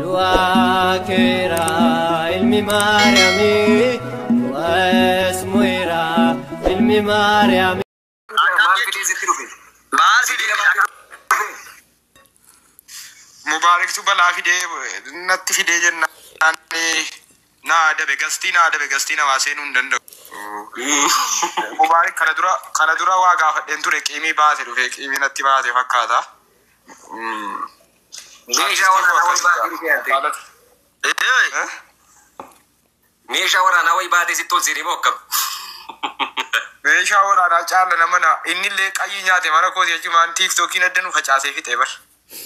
Du'aa keera ilmi Maariyaamii, du'as mo'eera ilmi Maariyaamii. Maal fidee sitti dhufe? Maal fidee? Mubaarektu balaa fidee natti fidee jennaan na adabe, gastii na adabe, gastii namaa seenuu hin danda'u. Mubaarik kana dura waa gaafadheen ture, qiimii baase dhufe, qiimii natti baase fakkaata. Meeshaa waraanaa wayii baatee dhufe ante. Eh? Meeshaa waraanaa wayii baatee sitti ol seenee moo akkam? Meeshaa waraanaa caala nama na innillee qayyii nyaate mana kooti jechuun TikTokiin adda nu facaasee fixee bar.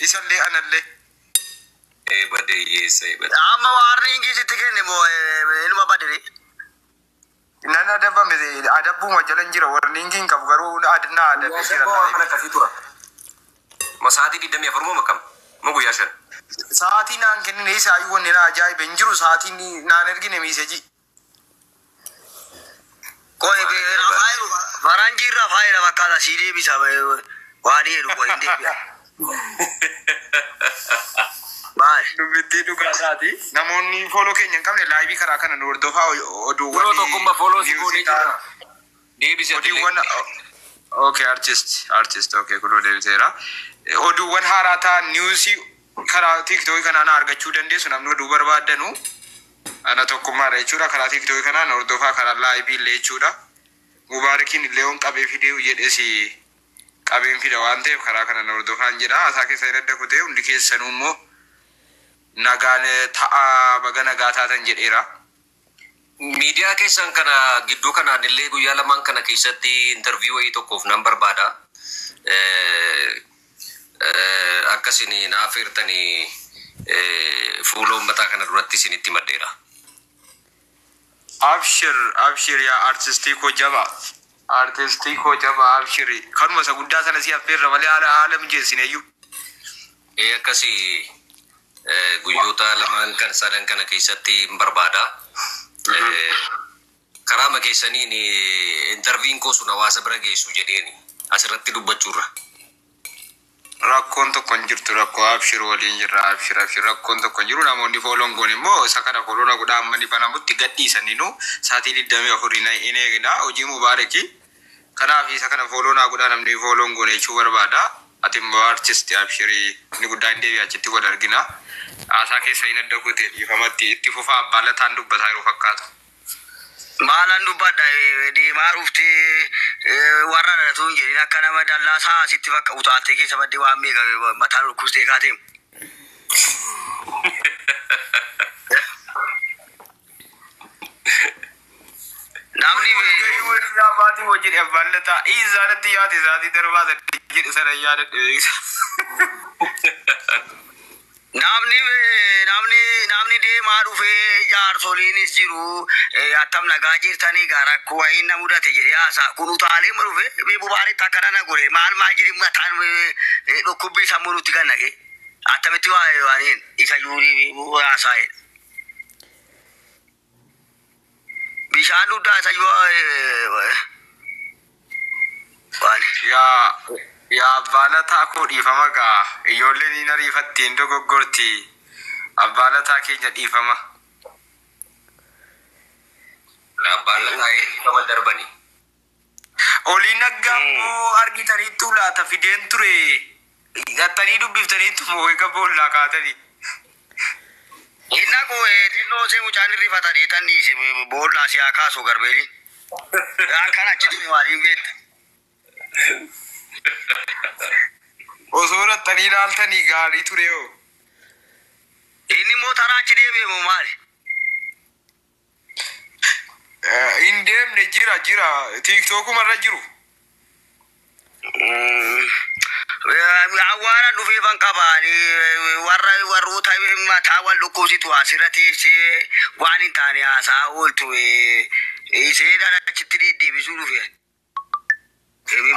Isallee anallee. Ee badee hiyyeessa ee badee. Amma warning sitti kenne moo ilma badire? Nan adabame, adabbuma jala hin jira, warningiin hin qabu garuu na adabee Guyyaa 5 jira. moo waan akkasii tura? Moo sa'aatii 24 moo akkam? Moo guyyaa 5? Sa'aatii naan kennine, isaayyuu wanni na ajaa'ibe hin jiru, sa'aatiin naan ergine message. Qoy, rafaayiru faranjii rafaayira fakkaata, sii deebisa waan jedhu, qoy hin deebi'a. Maal? Dubbittii dhugaadhaati. Namoonni follow keenya hin qabne live karaa kana nu hordofaa, oduuwwan. Yeroo tokkummaa follow si goonee jira. Deebisi ati illee. Oduuwwan. Okay, artist, artist, okay, kunoo deebiseera. Oduuwwan haaraa ta'an, news karaa TikTokii kanaan argachuu dandeessu, namni oduu barbaaddanu. Ana tokkummaadha jechuudha. Karaa TikTokii kanaan hordofaa, karaa live illee jechuudha. Mubaarakiin illee on qabee fidee jedhes qabeen fida waan ta'eef karaa kana hordofaan jedha. Haasaa keessa hin adda kutee, hundi keessanuu immoo nagaan ta'a, baga nagaa taatan jedheera. Miidiyaa keessan kana gidduu kanaan illee guyyaa lamaan kana keessatti interview wayii tokkoof nan barbaada. Akka isin naaf eertanii fuula uummataa kana duratti isinitti maddeera. Abshir, abshir, yaa artistii koo jaba. Artistii koo jaba, abshir. Kanuma isa guddaa sana si affeerra malee haala mijeessine iyyuu. Ee, akkasii guyyoota lamaan kan sadan kana keessatti hin barbaada. Karaama keessaniin interviewn koo sun hawaasa bira geessu jedheeni asirratti dubbachuurra. Rakkoon tokko hin jirtu, rakkoo, abshir, waliin jirra, abshir, abshir, rakkoon tokko hin jiru. Namoonni follow n goon immoo isa kana follow na godhaa, amma ni banamutti gadhiisaniinu sa'aatii 24 hin eegna hojii Mubaareki. Kanaaf isa kana follow naa godhaa, namni follow n goone jechuu barbaada. Ati immoo artisti, abshirii, inni guddaa hin deebi'a, achitti wal argina. Haasaa keessa hin adda kutee dhiifamatti, itti fufaa, abbaan lataan dubbataa yeroo fakkaatu. Maalan dubbadha, deemaa dhuftee warra dhalatu hin jedhin, akka nama dallaa isaa asitti bakka utaaltee keessa baddee waan meeqa mataan dhukkubsitee kaateemu. Namni Abbaatii hojii abbaan lataa isaanitti yaade isaatii darbaa jedhe sana yaadadhe. Namni deemaa dhufee jaarsoliinis jiru, attam nagaa jirtanii, gaa rakkoo wayii na mudate jedhee haasaa kun utaalee ma dhufe bubaaritti akkana na godhe, maal maal jedhi, mataan dhukkubbii sammuu nutti kan naqe attamitti waaniin isa yuurii haasaa jedhe. Bishaan dhugdaa isa yoo waan. Yaa abbaa lataa koo, dhiifama gaa, ijoolleen ni ariifatti, hin dogoggorti. Abbaa lataa keenya, dhiifama. Abbaan lataa dhiifama darbani. Olii naggaa immoo argitaniittu laata, fideen ture. Gattanii dubbiftaniittu moo eega boollaa kaatanii? Inni kun xinnoo see mucaan irrifata dheetan dhiise, boollaa si haa kaasu garbeeli. Akkan achitti maaliin beekta? Osoo rattanii ilaaltanii gaarii ture hoo. Inni immoo taraa achi deebi'e moo maali? Hin deemne, jira, jira, TikTokuma irra jiru. Awwaara dhufeefan qabaani warra warroota mataa wal dhukkubsitu asirra teessee waan hin taane haasaa ooltu ishee achitti deddeebisuu dhufe.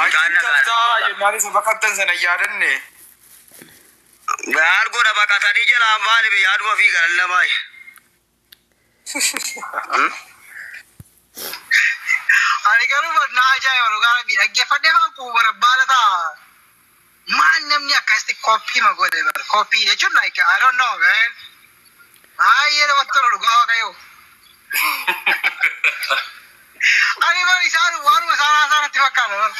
Achi taftaa jennaan isa baqattan sana yaadanne. Maal godha, baqatanii jalaan baane, yaaduma fi galan namaa. Ani garuu na ajaa'iba, dhugaa Rabbii, dhaggeeffadhee kan qubu barbaada ta'a. Maal namni akkasitti copy ma godhe bara? Copy jechuun like, I don't know, man. Baay'ee namatti tola dhugaa Waaqayyoo. Ani bar isaan waanuma isaan haasaa natti fakkaata bar.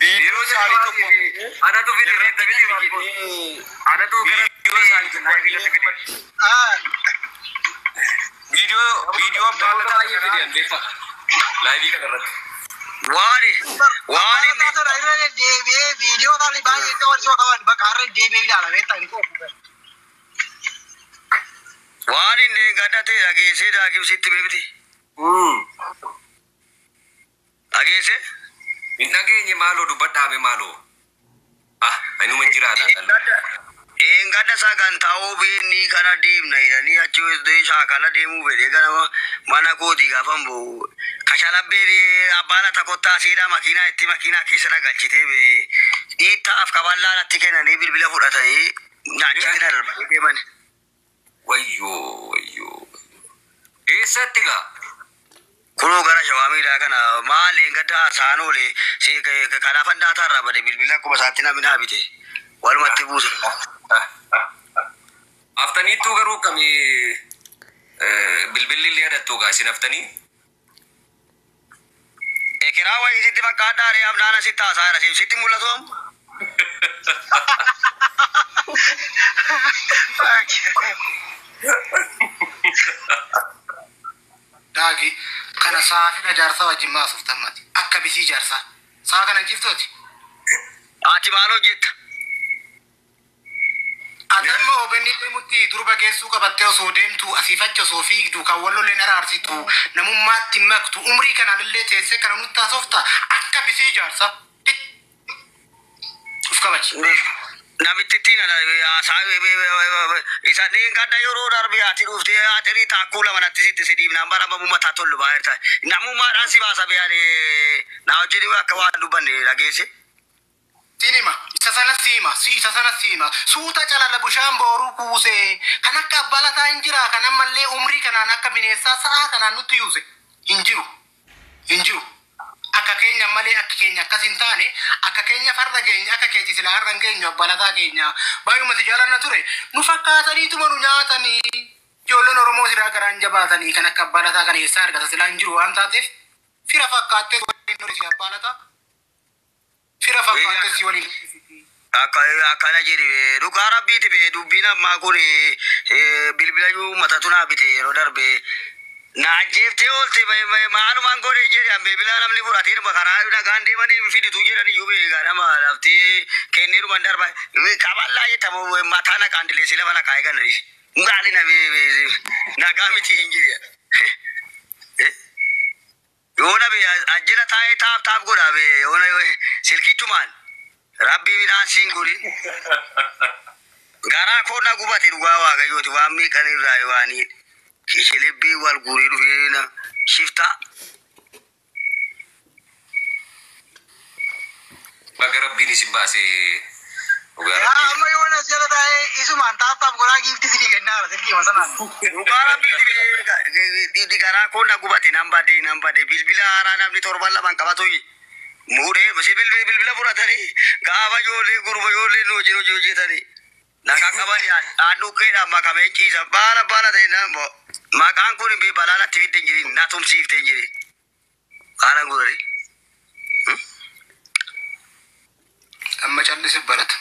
Viidiyoo Yeroo isaanii tokko jalqabaatiif anatu fide beekta miti Maarkos. Anatu gara viidiyoo isaanii tokko laayivii irratti fide. Ah, viidiyoo viidiyoo abbaa Namoota lataa baay'ee fide an beekta. Laayivii kana irratti. Waani bar waan abbaa inni lataa sana irra deddeebi'ee viidiyoo isaanii baay'ee itti wal qaban bakka irra deddeebi'ee ilaala beektaa inni qofu. waan inni gadda ta'e dhageessee daakimsitti beekti. Dhageessee? Hin dhageenye maaloo dubbadhaame maaloo. Ah, anuma hin jiraadha. Eengadda sagantaa OBN kana deemna jedhanii achi shaakala deemuu fedhee gara mana kootii gaafan bu'u. Kashalabbee abbaa lata kottaa seeraa makiinaa itti makiinaa keessa na galchitee dhiittaaf kaballaa natti kennanii bilbila fudhatanii nyaachatti na darbanii deeman. Wayyoo, wayyoo. Eessatti gaa? Kunoo gara shawaa miidhaa kana maal eengadda haasa'an oole kanaafan daataa irraa bade bilbila akkuma isaatti namni naa bite walumatti buuse. Haftaniittuu garuu akkamii bilbilli illee yadattuu gaa isin haftanii? Ekeraa wayii sitti fakkaadhaa ree amnaana sitti haasaa jira sitti mul'atu amma. Daagi kana saafina jaarsaa wajjin maasuuf tammati. Akka bisii jaarsaa. Saa kana jiftooti. Ati maal hojjetta? Ati amma OBN deemutti durba geessuu qabattee osoo deemtu asiif achi osoo fiigdu kan wal loleen araarsitu namummaatti hin maktu umrii kanaan illee teessee kana nutti haasofta akka bisii jaarsaa. Uf kabaji. Namittittiin haasaa isa gadda yeroo darbe ati dhuftee atirii taakkuu lama natti sitti si dhiibnaan bara namummaa tollu baay'ee namummaadhaan si baasa biyaan na hojii akka waan dubbanne dhageesse. Siinima isa sana siima si isa sana siima suuta calala bishaan booruu kuusee kan akka abbaa lataa hin jira kan ammallee umrii kanaan akka bineensaa sa'aa kanaan nutti yuuse hin jiru hin jiru. Akka keenya malee akka keenya akkas hin taane akka keenya farda keenya akka keeti silaa har'a hin geenyu abbaa lataa keenya baay'uma si jaalanna ture nu fakkaataniituma nu nyaatanii ijoolleen Oromoo silaa garaan jabaatanii kan akka abbaa lataa kana eessaa argata silaa hin jiru waan taateef fira fakkaattee waliin nu abbaa lataa fira fakkaattee si waliin. Akka akkana jedhi dhugaa rabbiiti bee dubbiin ammaa kun bilbila uummata naa bite yeroo darbe na ajjeeftee oolte maalumaan godhe jedhi an bilbila namni fudhatee dhuma karaa nagaan deemanii fidituu jedhan iyyuu beekaa nama laftee kennee dhuman darba kaballaa jettamu mataa naqaan dileessee lafa naqaa eegan maali na nagaa miti hin jedhi. Yoona be ajjira taa'ee taaf taaf godha be yoona silkichumaan. Rabbi midhaan siin godhin. Garaa koo na gubate dhugaa waaqayyooti waan miiqan irraa waanii kishilibbii wal guuree dhufee na shifta. Baga rabbiin isin baasee dhugaa Yaa rabbii. amma yoo nas jala taa'ee isumaan taaf taaf godhaa giifti sinii kennaa silkii sanaan. Dhugaa rabbiiti garaa koo na gubate nan bade nan bade bilbila haaraa namni torban lamaan qabatu muudhee si bilbila fudhatanii gaafa ijoollee gurba ijoollee nu hojii hojii hojjetanii. Naqa qabanii aannuqqeedhaan makameen ciisa baala baala ta'e maqaan kun balaa natti fidde hin jirin na tumsiifte hin jirin. Haala guurare. Amma callisi barata.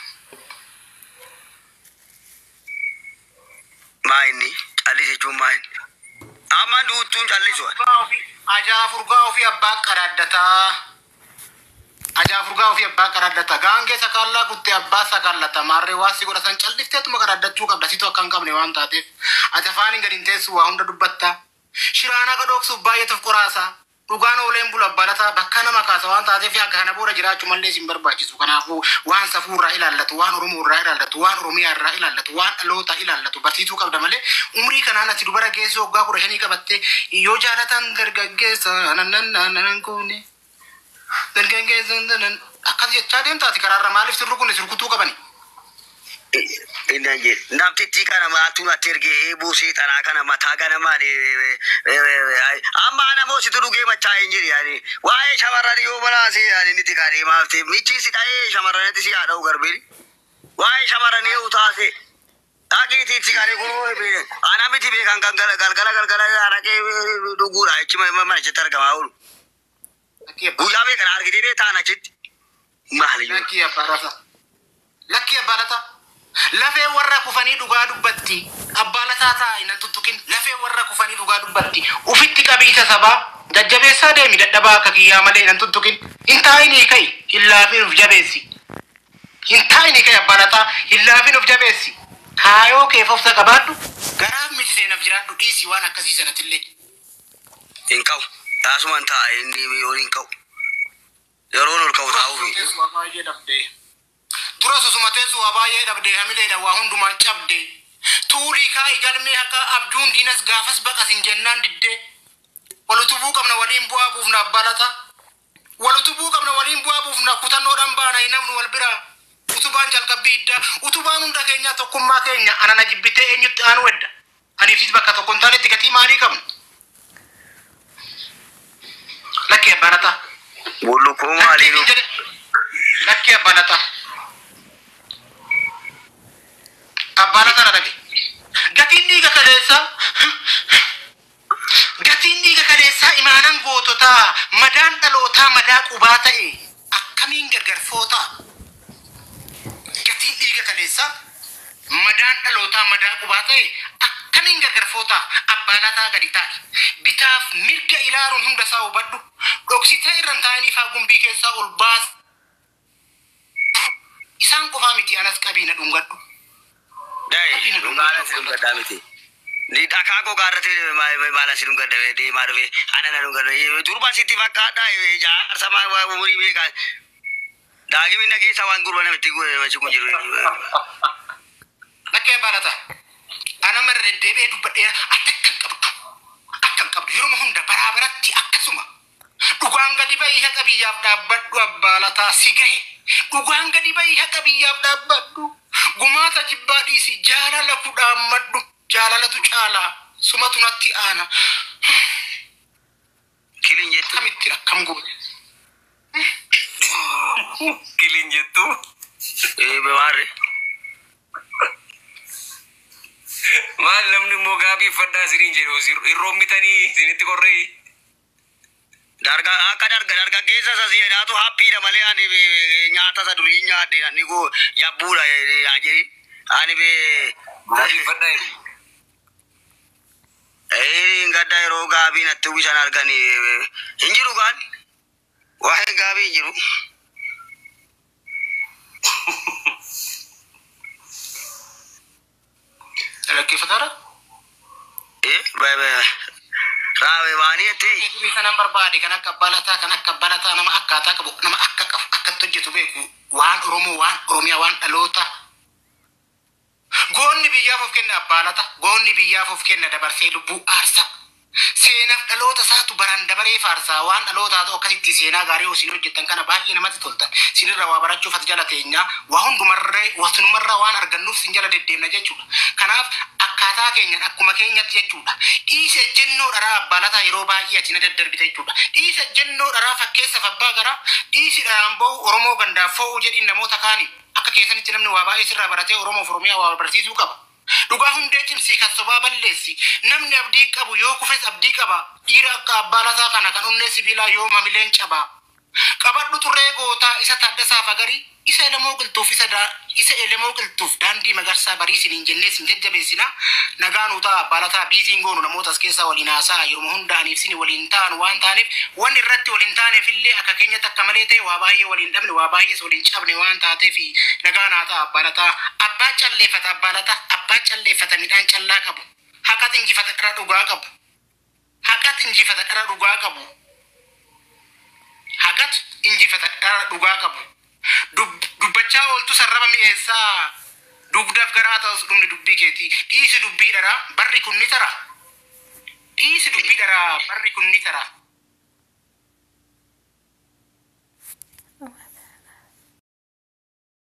Maa inni callise jechuun maa inni. Amma duuttuun callisu. Ajaa furgaa ofii abbaa qaraaddataa. Ajaa furgaa ofii abbaa qaraaddataa. Gaangee sakaallaa kuttee abbaa sakaallata. Maarree waa si godhatan callifteetuma qaraaddachuu qabda. Situ akka hin qabne waan taateef. Ati afaan hin gadi teessu waa hunda dubbatta. Shiraan akka dhooksuuf baay'eetuuf qoraasa. Dhugaan ooleen bulu abbaa lataa bakka nama kaasa waan taateef akka kana booda jiraachuu mallee sin barbaachisu. Kanaafuu waan safuu irraa ilaallatu, waan Oromoo irraa ilaallatu, waan Oromiyaa irraa ilaallatu, waan dhaloota ilaallatu barsiisuu qabda malee umrii kanaan ati dubara geessoo waggaa 15 qabattee yoo jaalatan dargaggeessa nan kuune dargaggeessa nan akkas jechaa deemtaati karaarra maaliif sirru kun sirkutuu qabani. Inni jedhe namtittii kana maaltu natti ergee eeboo seexanaa kana mataa ganamaa amma ana moo situ dhugee machaa'ee hin jiru yaani waa'ee shamarranii yoo balaasee yaani niti kaadhee maaf ta'e michi si dha'ee shamarranitti si haadha'u garbeen waa'ee shamarranii yoo taase. Dhaqiitii kan kun ana miti beekan kan galgala galgala araqee dhuguudha jechi mana achitti argamaa oolu. Guyyaa beekan argitee bee ta'an achitti. Maali yoo? Lakkii abbaa lataa. Lakkii abbaa lataa. Lafee warra kufanii dhugaa dubbatti. Abbaa lataa taa'i nan tuttuqin. Lafee warra kufanii dhugaa dubbatti. Ufitti qabiisa sabaa. Jajjabeessaa deemi dadhabaa akka kiyyaa malee nan tuttuqin. Hin taa'inii ka'i. Hin laafin of jabeessi. Hin taa'inii ka'i abbaa lataa. Hin laafin of jabeessi. Kaayoo keef obsa qabaadhu. Garaaf miti seenaaf jiraadhu dhiisi waan akkasii sanatillee. Hin ka'u. Taasumaan taa'a inni ol hin ka'u. Yeroon ol ka'u taa'uufi. Dura sosuma teessu waa baay'ee dhabdee hamileedha waa hundumaan cabde. Tuulii kaa'i galmee haqa abjuun diinas gaafas baqasin jennaan diddee. Wal utubuu qabna waliin bu'aa buufna abbaa lataa. Wal utubuu qabna waliin bu'aa buufna kutannoodhaan baana hin namnu wal biraa. Utubaan jalqabbii iddaa utubaan hunda keenyaa tokkummaa keenya anana jibbitee eenyutti aanu edda. Aniifis bakka tokko hin taanetti gatii maalii qabna? Lakkii abbaa lataa. Bullukkoo maalii nu? Lakkii abbaa lataa. Abbaa lataa na dhage. Gatiin dhiiga kaleessaa. Gatiin dhiiga kaleessaa imaanan goototaa madaan dhalootaa madaa qubaa ta'e akkamiin gargar footaa? Gatiin dhiiga kaleessaa madaan dhalootaa madaa qubaa ta'e akkamiin gargar footaa? Abbaa lataa gadi taa'i. Bitaaf mirga ilaaluun hunda isaa hubadhu. Dhoksitee irra hin taa'in ifaa gumbii keessaa ol baas. Isaan qofaa miti anas qabii na dhungadhu. Dai, dhugaadhaan si dhungadhaa miti. Ni dhakaa gogaa irratti maala si dhungadha deemaa dhufe ana na dhungadha. Durba sitti fakkaadha jaarsa umurii meeqa. Daagimi na keessa waan gurba namatti kun jiru. Lakkee abbaa lataa. Ana mara deddeebi'ee dubbadheera ati akka hin qabdu. Akka hin qabdu yeroo hunda baraa baratti akkasuma. Dhugaan gadi ba'ii haqa biyyaaf dhaabbadhu abbaa lataa si gahe. Dhugaan gadi ba'ii haqa biyyaaf dhaabbadhu. Gumaata jibbaa dhiisi jaalala kudhaammadhu. Jaalalatu caalaa sumatu natti aana. Kiliin jettu. Akkamitti akkam goote? Kiliin jettu. Ee maarre. Maal namni immoo gaabii uffadhaa isiniin jedhu hin roommitanii isinitti qorree. Darga akka darga dargaggeessa isa si'eedhaatu happiidha malee ani nyaata isa durii nyaadhe ani koo yabbuudha jedhi. Ani bee. Gaabii uffadhaa jedhu. Ee gadda yeroo gaabii natti uwwisan argani hin jiru gaan. Waa'ee gaabii hin jiru. Dhaggeeffataadha? Ee raawe waanii jettee. Durii kanan barbaade kan akka abbaa lataa kan akka abbaa lataa nama akkaataa qabu nama akka qabu akkatti hojjetu beeku waan Oromoo waan Oromiyaa waan dhaloota. Goonni biyyaaf of kenna abbaa lataa goonni biyyaaf of kenna dabarsee lubbuu aarsaa. Seenaaf dhaloota isaatu baraan dabaree faarsaa waan dhalootaa ta'u akkasitti seenaa gaarii isin hojjettan kana baay'ee namatti toltan. Sinirra waa barachuuf as jala teenyaa waa hundumarree wasunumarraa waan argannuuf sin jala deddeemna jechuudha. Kanaaf akkaataa keenyan akkuma keenyatti jechuudha. Dhiisa ejjennoo dharaa abbaa lataa yeroo baay'ee ati na daddarbite jechuudha. Dhiisa ejjennoo dharaa fakkeessaaf abbaa garaa dhiisi dharaan ba'u Oromoo gandaaf fo'u jedhiin namoota kaani akka keessanitti namni waa baay'ee sirraa baratee Oromoof Oromiyaa waa barsiisuu qaba. Dhugaa hundee cimsii kan sobaa balleessi. Namni abdii qabu yoo kufes abdii qaba. Dhiira akka abbaa lataa kana kan onnee sibiilaa yoo mamileen cabaa. Qabadhu turree gootaa isa Taaddasaa Fagarii isa elemoo qilxuuf isa elemoo qilxuuf daandii magarsaa barii isiniin jennee isin jajjabeessina. Nagaa nuu ta'a abbaa lataa biiziin goonu namoota as keessaa waliin haasa'a yeroo hundaaniif isin waliin ta'an waan taaneef waan irratti waliin taaneef illee akka keenyatti akka malee ta'e waa baay'ee waliin dhabne waa baay'ees waliin cabne waan taateef nagaa naa ta'a abbaa lataa. Abbaa calleeffata abbaa lataa abbaa calleeffata midhaan callaa qabu. Haqatu injifata dhara dhugaa qabu. Haqatu injifata dhara dhugaa qabu. Haqatu injifata dhara dhugaa qabu. Dubbachaa ooltu sarraba mi'eessaa. Dugdaaf garaa ta'us dhumni dubbii keetii. Dhiisi dubbii dharaa barri kun ni tara. Dhiisi dubbii dharaa barri kun ni tara.